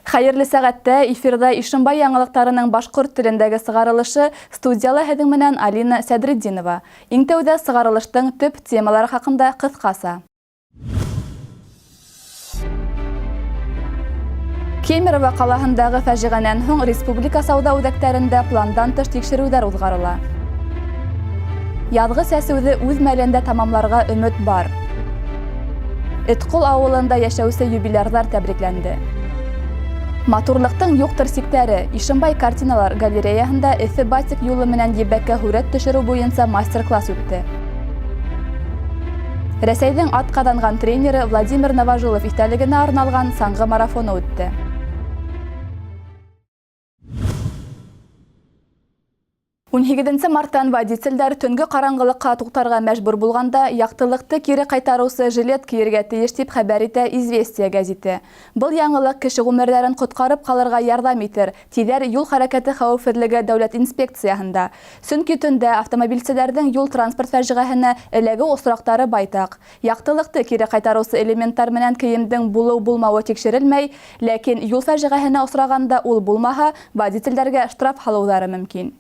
Хәйерле сәғәттә! Эфирҙа Ишембай яңылыҡтарының башҡорт телендәге сығарылышы, студияла һеҙҙең менән Алина Сәдретдинова. Иң тәүҙә сығарылыштың төп темалары хаҡында ҡыҫҡаса. Кемерово ҡалаһындағы фажиғәнән һуң республика сауҙа үҙәктәрендә пландан тыш тикшереүҙәр уҙғарыла. Яҙғы сәсеүҙе үҙ мәлендә тамамларға өмөт бар. Этҡол ауылында йәшәүсе юбилярҙар тәбрикләнде. Матурлыҡтың юҡтыр сиктәре. Ишембай картиналар галереяһында эҫе батик юлы менән ебәккә һүрәт төшөрөү буйынса мастер-класс үтте. Рәсәйҙең атҡаҙанған тренеры Владимир Новожилов иҫтәлегенә арналған саңғы марафоны үтте. 18 марттан водителдәр төнгө ҡараңғылыҡҡа туҡтарға мәжбүр булғанда яҡтылыҡты кире ҡайтарыусы жилет кейергә тейеш тип хәбәр итә «Известия» гәзите. Был яңылыҡ кеше ғүмерҙәрен ҡотҡарып ҡалырға ярҙам итер, тиҙәр юл хәрәкәте хәүефһеҙлеге дәүләт инспекцияһында. Сөнки төндә автомобилселәрҙең юл-транспорт фажиғәһенә эләгеү осраҡтары байтаҡ. Яҡтылыҡты кире ҡайтарыусы элементтар менән кейемдең булыу-булмауы тикшерелмәй, ләкин юл фажиғәһенә осрағанда ул булмаһа, водителдәргә штраф һалыуҙары мөмкин.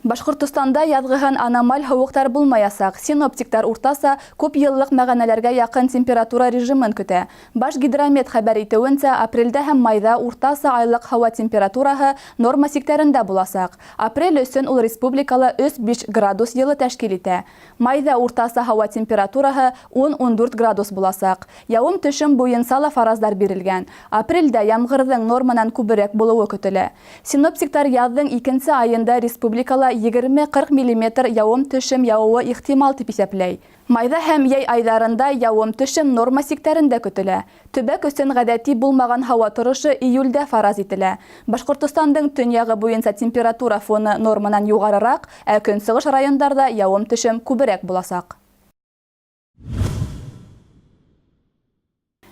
Башҡортостанда яҙғыһын аномаль һыуыҡтар булмаясаҡ. Синоптиктар уртаса күп йыллыҡ мәғәнәләргә яҡын температура режимын көтә. Башгидромет хәбәр итеүенсә, апрелдә һәм майҙа уртаса айлыҡ һауа температураһы норма сиктәрендә буласаҡ. Апрель өсөн ул республикала 3-5 градус йылы тәшкил итә. Майҙа уртаса һауа температураһы 10-14 градус буласаҡ. Яуым-төшөм буйынса ла фараздар бирелгән. Апрелдә ямғырҙың норманан күберәк булыуы көтөлә. Синоптиктар яҙҙың икенсе айында республикала 20-40 миллиметр яуым-төшөм яуыуы ихтимал тип иҫәпләй. Майҙа һәм йәй айҙарында яуым-төшөм норма сиктәрендә көтөлә. Төбәк өсөн ғәҙәти булмаған һауа торошо июлдә фараз ителә. Башҡортостандың төньяғы буйынса температура фоны норманан юғарыраҡ, ә көнсығыш райондарҙа яуым-төшөм күберәк буласаҡ.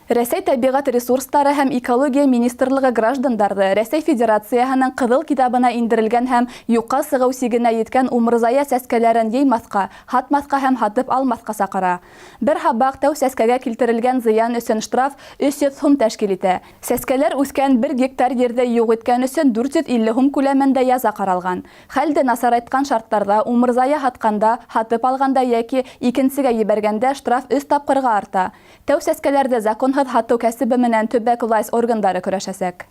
Рәсәй тәбиғәт ресурстары һәм экология министрлығы граждандарҙы Рәсәй Федерацияһының Ҡыҙыл китабына индерелгән һәм юҡҡа сығыу сигенә еткән умырзая сәскәләрен йыймаҫҡа, һатмаҫҡа һәм һатып алмаҫҡа саҡыра. Бер һабаҡ тәү сәскәгә килтерелгән зыян өсөн штраф 300 һум тәшкил итә. Сәскәләр үҫкән бер гектар ерҙе юҡ иткән өсөн 450 һум күләмендә яза ҡаралған. Хәлде насарайтҡан шарттарҙа умырзая һатҡанда, һатып алғанда йәки икенсегә ебәргәндә штраф өс тапҡырға арта. Тәү сәскәләрҙе законһыҙ һатыу кәсебе менән төбәк власть органдары көрәшәсәк.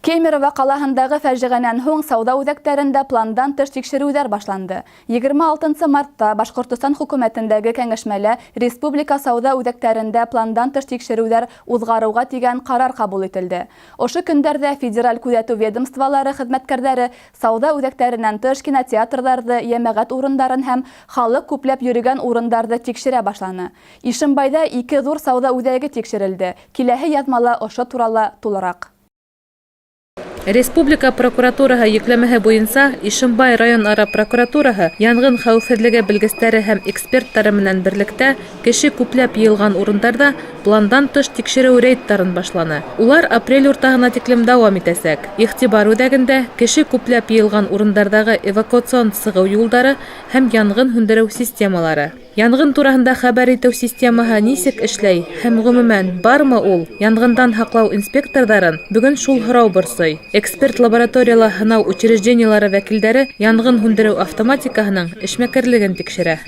Кемерово ҡалаһындағы фажиғәнән һуң сауҙа үҙәктәрендә пландан тыш тикшереүҙәр башланды. 26 мартта Башҡортостан хөкүмәтендәге кәңәшмәлә республика сауҙа үҙәктәрендә пландан тыш тикшереүҙәр уҙғарыуға тигән ҡарар ҡабул ителде. Ошо көндәрҙә федераль күҙәтеү ведомстволары хеҙмәткәрҙәре сауҙа үҙәктәренән тыш кинотеатрҙарҙы, йәмәғәт урындарын һәм халыҡ күпләп йөрөгән урындарҙы тикшерә башланы. Ишембайҙа ике ҙур сауҙа үҙәге тикшерелде. Киләһе яҙмала ошо турала тулыраҡ. Республика прокуратураһы йөкләмәһе буйынса Ишембай район-ара прокуратураһы янғын хәүефһеҙлеге белгестәре һәм эксперттары менән берлектә кеше күпләп йыйылған урындарҙа пландан тыш тикшереү рейдтарын башланы. Улар апрель уртаһына тиклем дауам итәсәк. Иғтибар үҙәгендә кеше күпләп йыйылған урындарҙағы эвакуацион сығыу юлдары һәм янғын һүндереү системалары. Янғын тураһында хәбәр итеү системаһы нисек эшләй һәм ғөмүмән бармы ул? Янғындан һаҡлау инспекторҙарын бөгөн шул һорау борсой. Эксперт лабораторияла һынау учреждениелары вәкилдәре янғын һүндереү автоматикаһының эшмәкәрлеген тикшерә.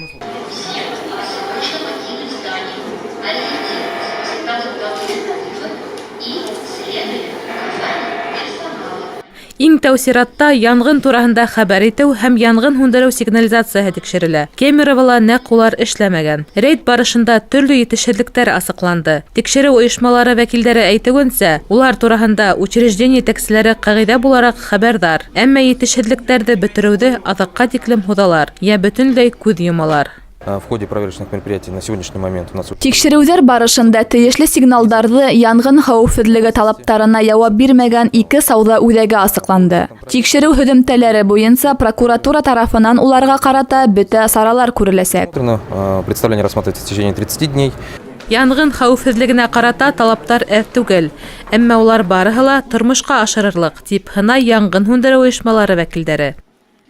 Иң тәү сиратта янғын тураһында хәбәр итеү һәм янғын һүндереү сигнализацияһы тикшерелә. Кемеровола нәҡ улар эшләмәгән. Рейд барышында төрлө етешһеҙлектәр асыҡланды. Тикшереү ойошмалары вәкилдәре әйтеүенсә, улар тураһында учреждение етәкселәре ҡағиҙә булараҡ хәбәрҙар. Әммә етешһеҙлектәрҙе бөтөрөүҙе аҙаҡҡа тиклем һуҙалар, йә бөтөнләй күҙ йомалар. В ходе проверочных мероприятий на сегодняшний момент у нас Тикшереүҙәр барышында тейешле сигналдарҙы янғын хәүефһеҙлеге талаптарына яуап бирмәгән ике сауҙа үҙәге асыҡланды. Тикшереү һөҙөмтәләре буйынса прокуратура тарафынан уларға ҡарата бөтә саралар күреләсәк. Представление рассматривается в течение 30 дней. Янғын хәүефһеҙлегенә ҡарата талаптар әҙ түгел, әммә улар барыһы ла тормошҡа ашырырлыҡ, тип һынай янғын һүндереү ойошмалары вәкилдәре.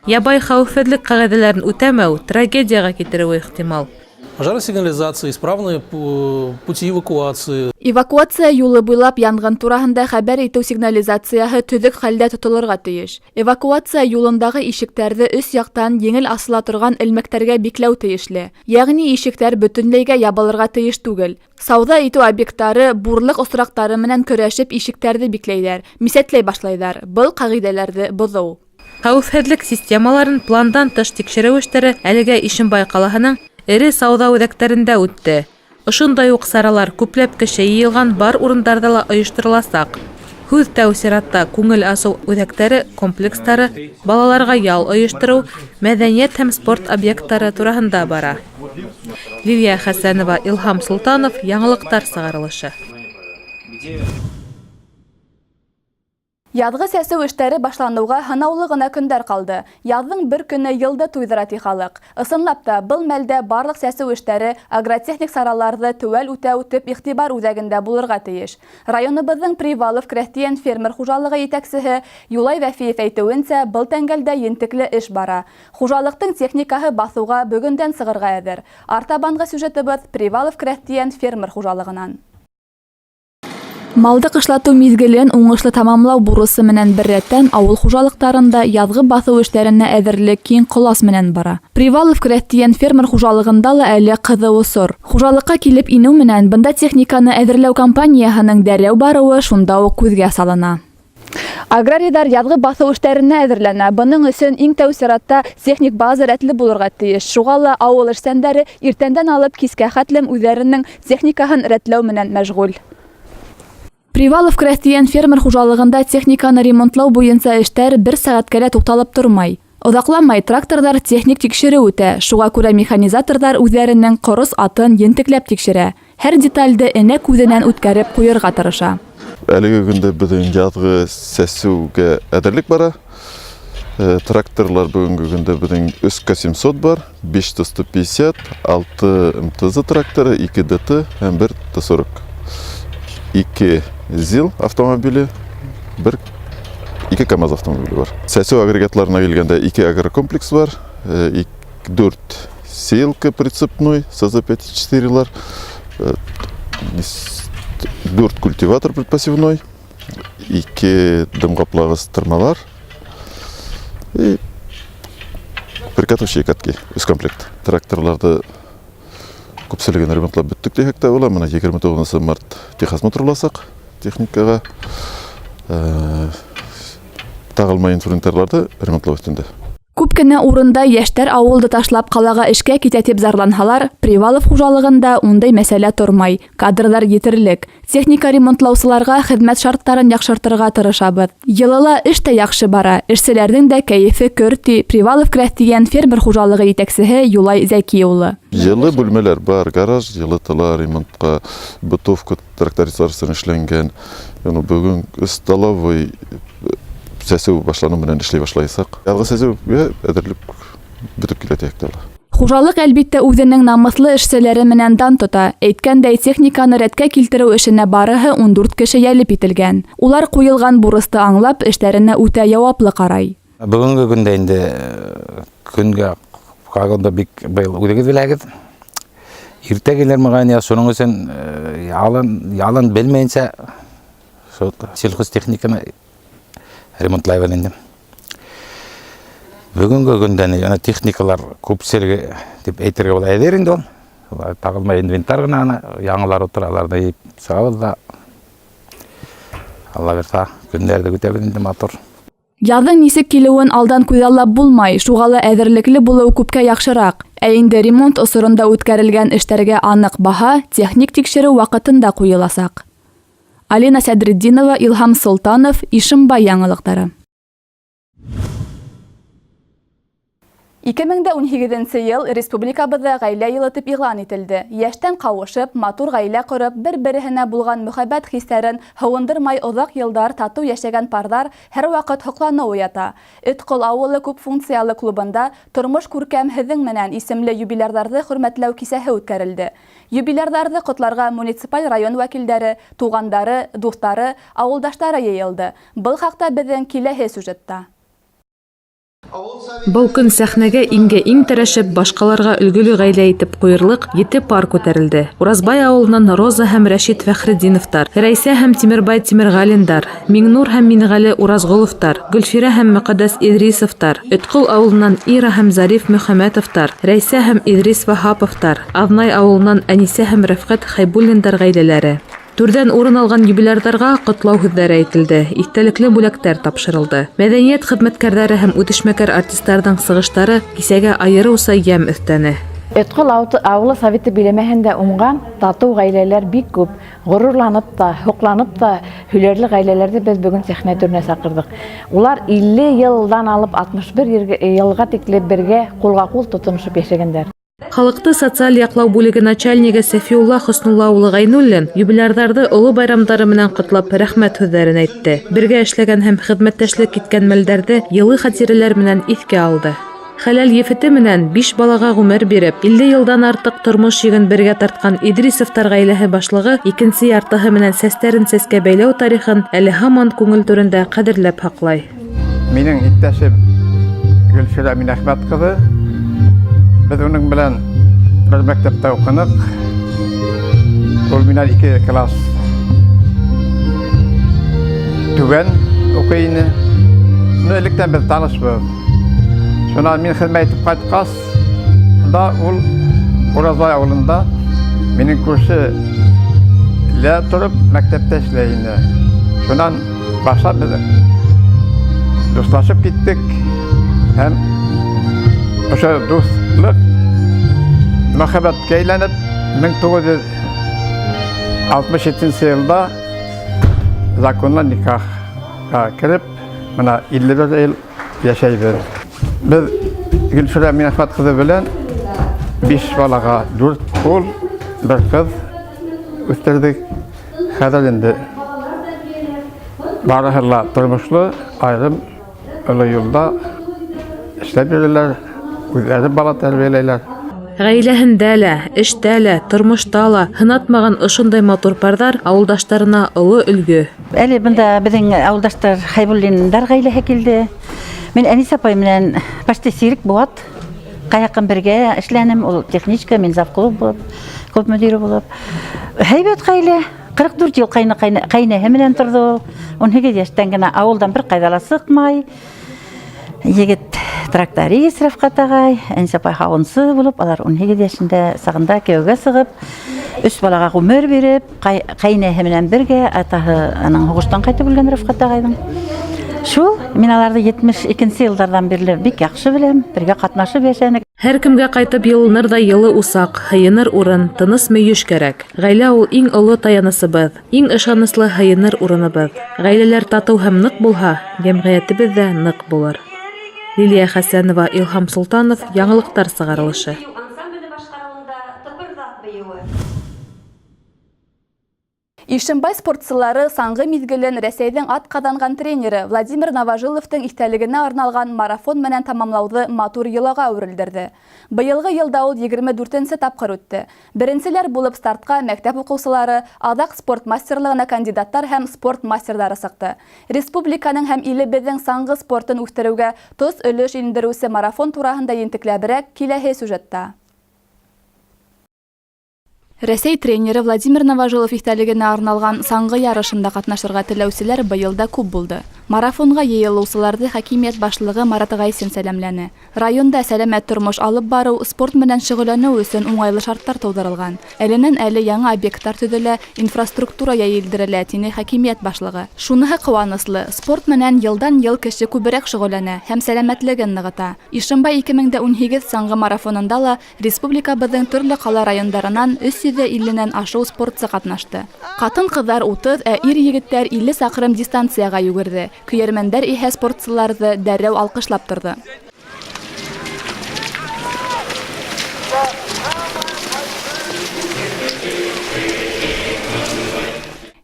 Ябай хәүефһеҙлек ҡағиҙәләрен үтәмәү трагедияға китереүе ихтимал. Пожарная сигнализация, исправные пути эвакуации. Эвакуация юлы буйлап янғын тураһында хәбәр итеү сигнализацияһы төҙөк хәлдә тотолорға тейеш. Эвакуация юлындағы ишектәрҙе өс яҡтан еңел асыла торған элмәктәргә бикләү тейешле. Йәғни ишектәр бөтөнләйгә ябылырға тейеш түгел. Сауҙа итеү объекттары бурлыҡ осраҡтары менән көрәшеп ишектәрҙе бикләйҙәр, мисәтләй башлайҙар. Был ҡағиҙәләрҙе боҙоу. Хәүефһеҙлек системаларын пландан тыш тикшереү эштәре әлегә Ишембай ҡалаһының эре сауҙа үҙәктәрендә үтте. Ошондай уҡ саралар күпләп кеше йыйылған бар урындарҙа ла ойоштороласаҡ. Һүҙ тәү сиратта күңел асыу үҙәктәре, комплекстары, балаларға ял ойоштороу, мәҙәниәт һәм спорт объекттары тураһында бара. Лилиә Хәсәнова, Илһам Солтанов, яңылыҡтар сығарылышы. Яҙғы сәсеү эштәре башланыуға һанаулы ғына көндәр ҡалды. Яҙҙың бер көнө йылды туйҙыра, ти халыҡ. Ысынлап та, был мәлдә барлыҡ сәсеү эштәре, агротехник сараларҙы теүәл үтәү төп иғтибар үҙәгендә булырға тейеш. Районыбыҙҙың Привалов крәҫтиән фермер хужалығы етәксеһе Юлай Вәфиев әйтеүенсә, был тәңгәлдә ентекле эш бара. Хужалыҡтың техникаһы баҫыуға бөгөндән сығырға әҙер. Артабанғы сюжетыбыҙ Привалов крәҫтиән фермер хужалығынан. Малды ҡышлатыу миҙгелен уңышлы тамамлау бурысы менән бер рәттән ауыл хужалыҡтарында яҙғы баҫыу эштәренә әҙерлек киң ҡолас менән бара. Привалов крәҫтиән фермер хужалығында ла әле ҡыҙыу осор. Хужалыҡҡа килеп инеү менән бында техниканы әҙерләү кампанияһының дәррәү барыуы шунда уҡ күҙгә салына. Аграрийҙар яҙғы баҫыу эштәренә әҙерләнә. Бының өсөн иң тәү сиратта техник база рәтле булырға тейеш. Шуға ла ауыл эшсәндәре иртәндән алып кискә хәтлем үҙҙәренең техникаһын рәтләү менән мәшғүл. Привалов крәҫтиән фермер хужалығында техниканы ремонтлау буйынса эштәр бер сәғәткә лә туҡталып тормай. Оҙаҡламай тракторҙар техник тикшереү үтә. Шуға күрә механизаторҙар үҙҙәренең ҡорос атын ентекләп тикшерә. Һәр детальде энә күҙенән үткәреп ҡуйырға тырыша. Әлеге көндә беҙҙең яҙғы сәсеүгә әҙерлек бара. Тракторлар бөгөнгө көндә беҙҙең өс К-700 бар, биш Т-150, алты МТЗ тракторы, ике ДТ һәм бер Т-40. Ике ЗИЛ автомобиле, бер ике КАМАЗ автомобиле бар. Сәсеү агрегатларына килгәндә ике агрокомплекс бар, дүрт сеялка прицепной, СЗ пять четырелар, дүрт культиватор предпосевной, ике дымҡаплағыс тырмалар и прикатывающие катки, өс комплект. Тракторларҙы күпселеген ремонтлап бөттөк тиһәк тә була. Мына егерме туғыҙынсы март техосмотр буласаҡ техникаға. Тағылма инструментарларҙы ремонтлау өҫтөндә. Күп кенә урында йәштәр ауылды ташлап ҡалаға эшкә китә тип зарланһалар, Привалов хужалығында ундай мәсьәлә тормай. Кадрҙар етерлек. Техника ремонтлаусыларға хеҙмәт шарттарын яҡшыртырға тырышабыҙ. Йылыла эш тә яҡшы бара, эшселәрҙең дә кәйефе көр, ти Привалов крәҫтиән фермер хужалығы етәксеһе Юлай Зәки улы. Йылы бүлмәләр бар, гараж йылытыла, ремонтҡа, бытовка трактористлар өсөн эшләнгән. Бөгөн столовый сәсеү башланыу менән эшләй башлайсаҡ. Яҙғы сәсеүгә әҙерлек бөтөп килә тиһәк тә була. Хужалыҡ әлбиттә үҙенең намыҫлы эшселәре менән дан тота. Әйткәндәй, техниканы рәткә килтереү эшенә барыһы 14 кеше йәлеп ителгән. Улар ҡуйылған бурысты аңлап, эштәренә үтә яуаплы ҡарай. Бөгөнгө көндә инде көнгә ҡарағанда бик быйыл үҙегеҙ беләгеҙ. Иртә килер мөғәйен, я шуның өсөн ялын белмәйенсә шул сельхозтехниканы ремонтлайбыҙ инде. Бөгөнгө көндә ни, ана техникалар күпселеге тип әйтергә була, әҙер инде ул. Улар тағылмай инвентарь ғына, ана яңылар ултыра, аларҙы йыйып сығабыҙ ҙа. Алла бирһә, көндәрҙе көтәбеҙ инде матур. Яҙҙың нисек килеүен алдан күҙаллап булмай, шуға ла әҙерлекле булыу күпкә яҡшыраҡ. Ә инде ремонт осоронда үткәрелгән эштәргә аныҡ баһа техник тикшереү ваҡытында ҡуйыласаҡ. Алина Сәдретдинова, Илһам Солтанов, Ишембай яңылыҡтары. Ике мең дә ун һигеҙенсе йыл республикабыҙҙа ғаилә йылы тип иғлан ителде. Йәштән ҡауышып, матур ғаилә ҡороп, бер-береһенә булған мөхәббәт хистәрен һыуындырмай оҙаҡ йылдар татыу йәшәгән парҙар һәр ваҡыт һоҡланыу уята. Өтҡол ауылы күп функциялы клубында Тормош күркәм һеҙҙең менән исемле юбилярҙарҙы хөрмәтләү кисәһе үткәрелде. Юбилярҙарҙы ҡотларға муниципаль район вәкилдәре, туғандары, дуҫтары, ауылдаштары йыйылды. Был хаҡта беҙҙең киләһе сюжетта. Был көн сәхнәгә иңгә-иң терәшеп, башҡаларға өлгөлө ғаилә итеп ҡуйырлыҡ ете пар күтәрелде. Уразбай ауылынан Роза һәм Рәшит Фәхретдиновтар, Рәйсә һәм Тимербай Тимерғәлиндар, Миңнур һәм Минғәле Уразғоловтар, Гөлфирә һәм Мөҡәддәс Иҙрисовтар, Өткол ауылынан Ира һәм Зариф Мөхәмәтовтар, Рәйсә һәм Иҙрис Ваһаповтар, Аҙнай ауылынан Әнисә һәм Рәфҡәт Хәйбуллиндар ғаиләләре. Түрҙән урын алған юбилярҙарға ҡотлау һүҙҙәре әйтелде, иҫтәлекле бүләктәр тапшырылды. Мәҙәниәт хеҙмәткәрҙәре һәм үҙешмәкәр артистарҙың сығыштары кисәгә айырыуса йәм өҫтәне. Өткол ауылы советы биләмәһендә уңған татыу ғаиләләр бик күп. Ғорурланып та, һоҡланып та һөйләрлек ғаиләләрҙе беҙ бөгөн сәхнә түренә саҡырҙыҡ. Улар 50 йылдан алып 61 йылға тиклем бергә ҡулға-ҡул тотоношоп йәшәгәндәр. Халыҡты социаль яҡлау бүлеге начальнигы Сәфиулла Хөснулла улы Ғәйнуллин юбилярҙарҙы оло байрамдары менән ҡотлап рәхмәт һүҙҙәрен әйтте. Бергә эшләгән һәм хеҙмәттәшлек иткән мәлдәрҙе йылы хәтирәләр менән иҫкә алды. Хәләл ефете менән 5 балаға ғүмер биреп, 50 йылдан артыҡ тормош йөген бергә тартҡан Идрисовтар ғаиләһе башлығы икенсе яртыһы менән сәстәрен сәскә бәйләү тарихын әле һаман күңел түрендә ҡәҙерләп һаҡлай. Минең иптәшем Гөлфирә Минәхмәт ҡыҙы. Беҙ уның менән бер мәктәптә уҡыныҡ. Ул минән 2 класс түбән уҡый ине. Ну, электән беҙ танышбыҙ. Шунан мин хеҙмәт итеп ҡайтҡас да ул Уразбай ауылында минең күршелә тороп мәктәптә эшләй ине. Шунан башлап беҙ дуҫлашып киттек һәм ошо дуҫлыҡ мөхәббәткә әйләнеп 1967 йылда законлы никахҡа кереп, бына 51 йыл йәшәйбеҙ. Беҙ Гөлфирә Минәхмәт ҡыҙы менән 5 балаға 4 ул, 1 ҡыҙ үҫтерҙек. Хәҙер инде барыһы ла тормошло, айырым оло юлда эшләп йөрөләр, үҙҙәре бала тәрбиәләйләр. Ғаиләһендә лә, эштә лә, тормошта ла һынатмаған ошондай матур парҙар ауылдаштарына оло өлгө. Әле бында беҙҙең ауылдаштар Хәйбуллиндар ғаиләһе килде. Мин Әнисә апай менән почти сирек быуат ҡаяҡын бергә эшләнем. Ул техничка, мин завклуб булып, клуб мөдире булып. Һәйбәт ғаилә. 44 йыл ҡайнәһе менән торҙо ул. 18 йәштән генә ауылдан бер ҡайҙа ла сыҡмай. Егет тракторист Рәфҡәт ағай, Әнисә апай һауынсы булып, алар 18 йәшендә сағында кейәүгә сығып, 3 балаға ғүмер биреп, ҡайнәһе менән бергә, атаһы аның һуғыштан ҡайтып үлгән Рәфҡәт ағайҙың. Шул, мин аларҙы 72 йылдарҙан бирле бик яҡшы беләм, бергә ҡатнашып йәшәнек. Һәр кемгә ҡайтып йылыныр ҙа йылы усаҡ, һыйыныр урын, тыныс мөйөш кәрәк. Ғаилә ул иң оло таянысыбыҙ, иң ышаныслы һыйыныр урыныбыҙ. Ғаиләләр татыу һәм ныҡ булһа, йәмғиәтебеҙ ҙә ныҡ булыр. Лилиә Хәсәнова, Илһам Солтанов, Яңылыҡтар сығарылышы. Ишембай спортсылары саңғы миҙгелен Рәсәйҙең ат ҡаҙанған тренеры Владимир Новожиловтың иҫтәлегенә арналған марафон менән тамамлауҙы матур йолаға әүерелдерҙе. Быйылғы йылда ул 24-нсе тапҡыр үтте. Беренселәр булып стартҡа мәктәп уҡыусылары, аҙаҡ спорт мастерлығына кандидаттар һәм спорт мастерҙары сыҡты. Республиканың һәм илебеҙҙең саңғы спортын үҫтереүгә тос өлөш индереүсе марафон тураһында ентекләберәк киләһе сюжетта. Рәсәй тренеры Владимир Новожилов иҫтәлегенә арналған саңғы ярышында ҡатнашырға теләүселәр быйыл да күп булды. Марафонға йыйылыусыларҙы хакимиәт башлығы Марат Ғайсин сәләмләне. Районда сәләмәт тормош алып барыу, спорт менән шөғөлләнеү өсөн уңайлы шарттар тыуҙырылған. Әленән-әле яңы объекттар төҙөлә, инфраструктура йәйелдерелә, тине хакимиәт башлығы. Шуныһы ҡыуаныслы, спорт менән йылдан-йыл кеше күберәк шөғөлләнә һәм сәләмәтлеген нығыта. Ишембай 2018 саңғы марафонында ла республикабыҙҙың төрлө ҡала райондарынан 350-нән ашыу спортсы ҡатнашты. Ҡатын-ҡыҙҙар 30, ә ир-егеттәр 50 саҡрым дистанцияға йүгерҙе. Көйәрмәндәр иһә спортсыларҙы дәррәү алҡышлап торҙо.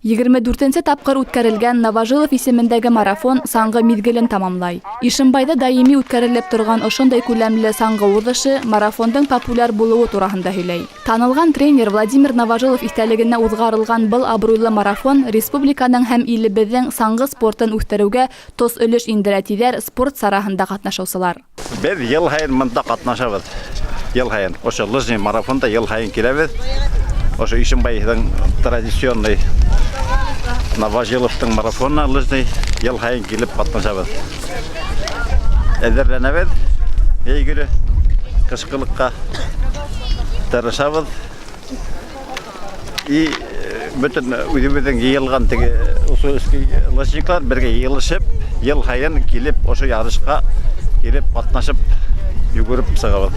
24-нсе тапҡыр үткәрелгән Новожилов исемендәге марафон саңғы миҙгелен тамамлай. Ишембайҙа даими үткәрелеп торған ошондай күләмле саңғы уҙышы марафондың популяр булыуы тураһында һөйләй. Танылған тренер Владимир Новожилов иҫтәлегенә уҙғарылған был абруйлы марафон республиканың һәм илебеҙҙең саңғы спортын үҫтереүгә тос өлөш индерә, тиҙәр спорт сараһында ҡатнашыусылар. Беҙ йыл һайын бында ҡатнашабыҙ. Йыл һайын. Ошо лыжный марафонда йыл һайын киләбеҙ. Ошо Ишембайҙың традиционный Новожиловтың марафонына лыжный йыл һайын килеп ҡатнашабыҙ. Әҙерләнәбеҙ. Йәйгере ҡышҡылыҡҡа тырышабыҙ. И бөтөн үҙебеҙҙең йыйылған теге лыжниклар бергә йыйылышып, йыл һайын килеп ошо ярышҡа килеп ҡатнашып йүгереп сығабыҙ.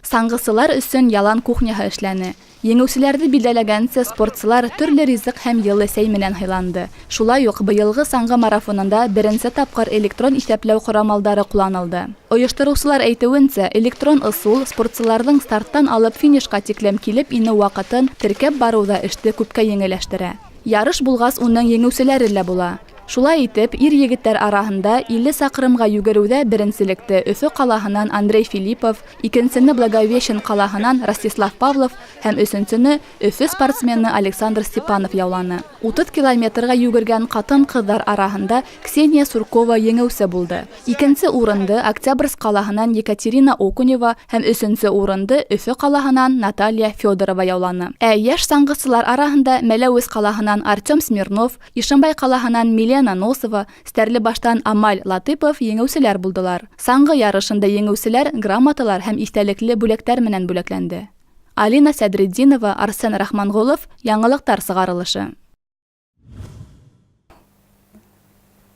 Саңғысылар өсөн ялан кухняһы эшләне. Еңеүселәрҙе билдәләгәнсе спортсылар төрлө ризыҡ һәм йылы сәй менән һыйланды. Шулай уҡ быйылғы саңғы марафонында беренсе тапҡыр электрон иҫәпләү ҡорамалдары ҡулланылды. Ойоштороусылар әйтеүенсә, электрон ысул спортсыларҙың старттан алып финишҡа тиклем килеп инеү ваҡытын теркәп барыуҙа эште күпкә еңелләштерә. Ярыш булғас, уның еңеүселәре лә була. Шулай итеп, ир-егеттәр араһында 50 саҡрымға йүгереүҙә беренселекте Өфө ҡалаһынан Андрей Филиппов, икенсене Благовещен ҡалаһынан Ростислав Павлов һәм өсөнсөнө Өфө спортсмены Александр Степанов яуланы. 30 километрға йүгергән ҡатын-ҡыҙҙар араһында Ксения Суркова еңеүсе булды. Икенсе урынды Октябрьск ҡалаһынан Екатерина Окунева һәм өсөнсө урынды Өфө ҡалаһынан Наталья Федорова яуланы. Ә йәш саңғысылар араһында Мәләүез ҡалаһынан Артем Смирнов, Ишембай ҡалаһынан Милена Носова, Стәрлебаштан Амаль Латыпов еңеүселәр булдылар. Саңғы ярышында еңеүселәр грамоталар һәм иҫтәлекле бүләктәр менән бүләкләнде. Алина Сәдретдинова, Арсен Рахманғолов, яңылыҡтар сығарылышы.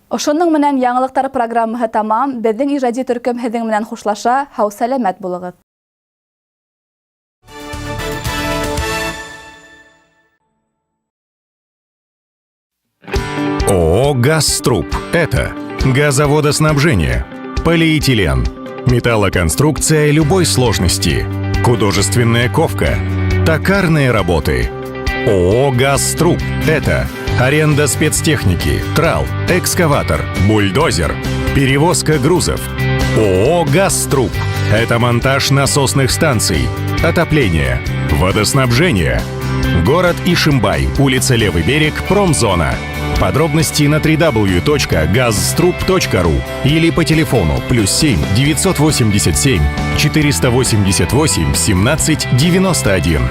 Ошоноң менән яңылыҡтар программаһы тамам. Беҙҙең ижади төркөм һеҙҙең менән хушлаша. Һау-сәләмәт булығыҙ. ООО «Газтруб» – это газоводоснабжение, полиэтилен, металлоконструкция любой сложности, художественная ковка, токарные работы. ООО «Газтруб» – это аренда спецтехники, трал, экскаватор, бульдозер, перевозка грузов. ООО «Газтруб» – это монтаж насосных станций, отопление, водоснабжение. Город Ишимбай, улица Левый берег, промзона. Подробности на www.gazstrub.ru или по телефону +7 987 488 17 91.